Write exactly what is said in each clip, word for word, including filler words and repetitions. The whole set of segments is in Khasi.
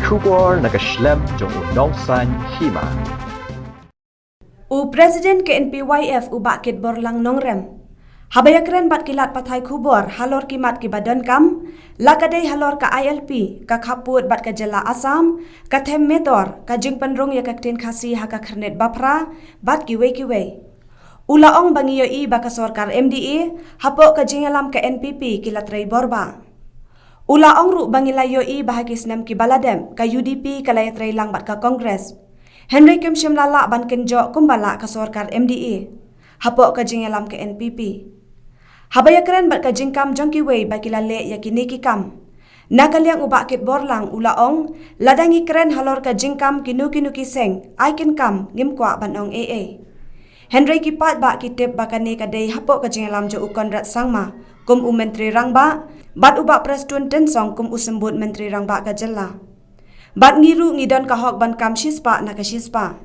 Khubor na ka shlem jong u Nongsaiñ Hima. U President K N P Y F u Bah Kitborlang Nongrem, haba ïakren bad ki lad pathai khubor halor ki mat kiba donkam, la ka dei halor ka I L P, ka khappud bad ka jylla Assam, ka them Metor, ka jingpynrung ïa ka ktien Khasi ha ka Khyrnit Baphra, bad kiwei kiwei. U la ong ba ngi ïohi ba ka sorkar M D A hapoh ka jingïalam ka N P P ki la trei bor bah. U la ong ruh ba ngi la ïohi ba ha ki snem kiba la dep ka U D P ka la ïatrei lang bad ka Congress, hynrei kim shym la lah ban kynjoh kumba lah ka sorkar M D A hapoh ka jingïalam ka N P P. Haba ïakren bad ka jingkam jong kiwei ba ki la leh ïa kine ki kam, na ka liang u Bah Kitborlang u la ong, lada ngi kren halor ka jingkam kino kino ki seng, ai kin kam, ngim kwah ban ong ei ei. Hynrei ki paidbah ki tip ba kane ka dei hapoh ka jingïalam jong u Conrad Sangma kum u Myntri Rangbah, bad u Bah Prestone Tynsong kum u Symbud Myntri Rangbah ka jylla. Bad ngi ruh ngi don ka hok ban kam shispah na ka shispah.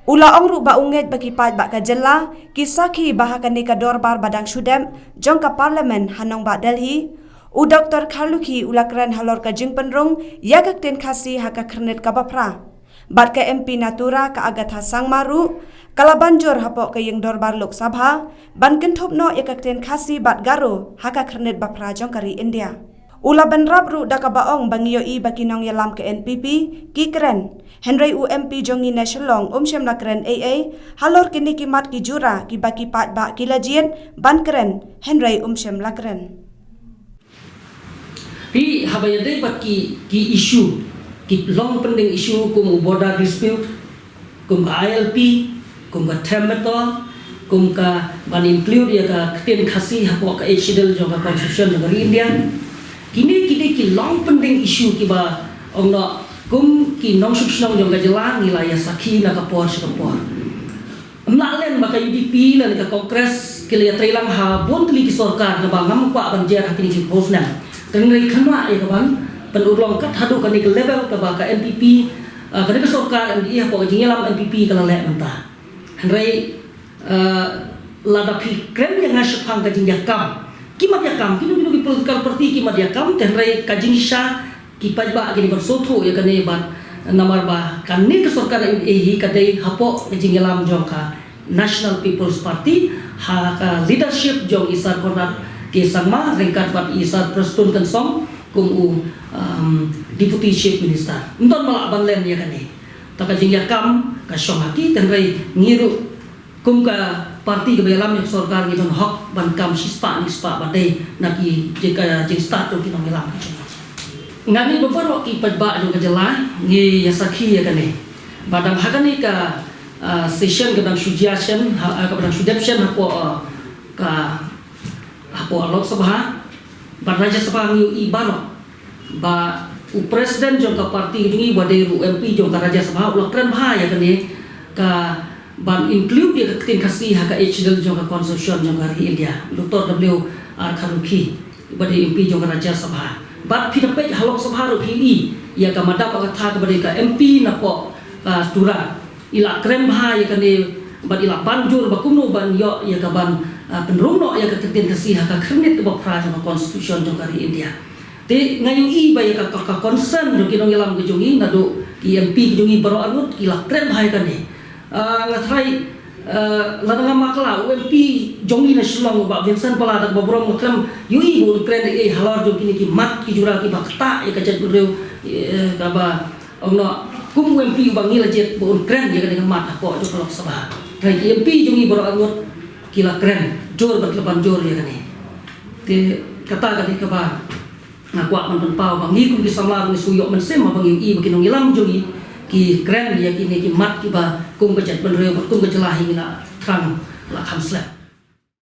U la ong ruh ba u ngeit ba ki paidbah ka jylla ki sakhi ba ha kane ka dorbar ba dang shu dep jong ka Parliament ha nongbah Delhi, u Doktor Kharlukhi u la kren halor ka jingpynrung ïa ka ktien Khasi ha ka Khyrnit kaba Phra. Bad ka M P na Tura ka Agatha Sangma ruh ka la ban jur hapoh ka ïing dorbar Lok Sabha ban kynthup noh ïa ka ktien Khasi bad Garo ha ka Khyrnit Baphra jong ka ri India. U la bynrap ruh da kaba ong ba ngi ïohi ba ki nongïalam ka N P P ki kren, hynrei u M P jong ngi na Shillong um shym la kren ei ei halor kine ki mat ki jura kiba ki paidbah ki la jied ban kren, hynrei um shym la kren. Phi, haba ïadei bad ki, ki issue, ki long pending issue kum u border dispute, kum ka I L P, kum ka them Metor, kum ka ban include ïa ka ktien Khasi hapoh ka Eighth Schedule jong ka Constitution jong ka ri India. Kine, kine ki long pending issue kiba ong noh kum ki nongshong shnong jong ka jylla ngi la ïa sakhi na ka por sha ka por. Ym lah lem ba ka U D P lane ka Congress ki la ïatrei lang ha bun tylli ki sorkar naba ngam kwah ban jer ha kine ki phew snem. Te hynrei khlem lah ïa ka ban pynurlong kat haduh kane ka level kaba ka N P P, ah, kane ka sorkar M D A hapoh ka jingïalam N P P ka la leh mynta. Hynrei, ah, lada phi kren ïa nga shaphang ka jingïakam, ki mat ïakam, kino kino ki political party ki mat ïakam, te hynrei ka jingshisha ki paidbah kine ban sngewthuh ïa kane bad namar ba kane ka sorkar M D A hi ka dei hapoh ka jingïalam jong ka National People's Party ha ka leadership jong i Sir Conrad K Sangma ryngkat bad i Sir Prestone Tynsong kum u, um, Deputy Chief Minister. Ym don ba lah ban lem ïa kane. Ta ka jingïakam ka shong ha ki, te hynrei ngi ruh kum ka party kaba ïalam ïa ka sorkar ngi don hok ban kam shispah shispah ba dei na ki jing, ka jingstad jong ki nongïalam. Nga ngeit ba baroh ki paidbah jong ka jylla ngi ïa sakhi ïa kane. Ba dang ha kane ka, ah, session kaba dang shu jia shen, ha, ah, kaba dang shu dep shen hapoh, ah, ka, hapoh Lok Sabha bad Rajya Sabha ngi ïohi baroh ba u president jong ka party jong ngi ba dei ruh u M P jong ka Rajya Sabha u la kren bha ïa kane ka ban include ïa ka ktien Khasi ha ka Eighth Schedule jong ka Constitution jong ka ri India, Doctor W R Kharlukhi, ba dei M P jong ka Rajya Sabha. Bad phi da peit ha Lok Sabha ruh phi ïohi ïa ka Madam Agatha kaba dei ka M P napoh, ah, Tura. I la kren bha ïa kane bad i la ban jur ba kumno ban ïoh ïa ka ban, ah, pynrung noh ïa ka ktien Khasi ha ka Khyrnit kaba Phra jong ka Constitution jong ka ri India. Te nga ïohi ba ïa ka, ka, ka concern jong ki nongïalam ka jong ngi naduh ki M P ka jong ngi baroh arngut ki la kren bha ïa kane. Ah, nga tharai, ah, lada ngam bakla u M P jong ngi na Shillong u Bah Vincent Pala da kaba burom nga khlem ïohi ba un kren ei ei halor jong kine ki mat ki jura kiba ktah ïa ka jaitbynriew, eh, kaba ong noh kum u M P uba ngi la jied ba un kren ïa kane ka mat hapoh jong ka Lok Sabha. Tharai ki M P jong ngi baroh arngut ki la kren jur bad la ban jur ïa kane. Te kata ka dei kaba nga kwah ban pynpaw ba ngi kum ki samla ngi shu ïoh mynsiem ba ngi ïohi ba ki nongïalam jong ngi ki kren ïa kine ki mat kiba kum ka jaitbynriew bad kum ka jylla hi ngi la thrang la kham slem.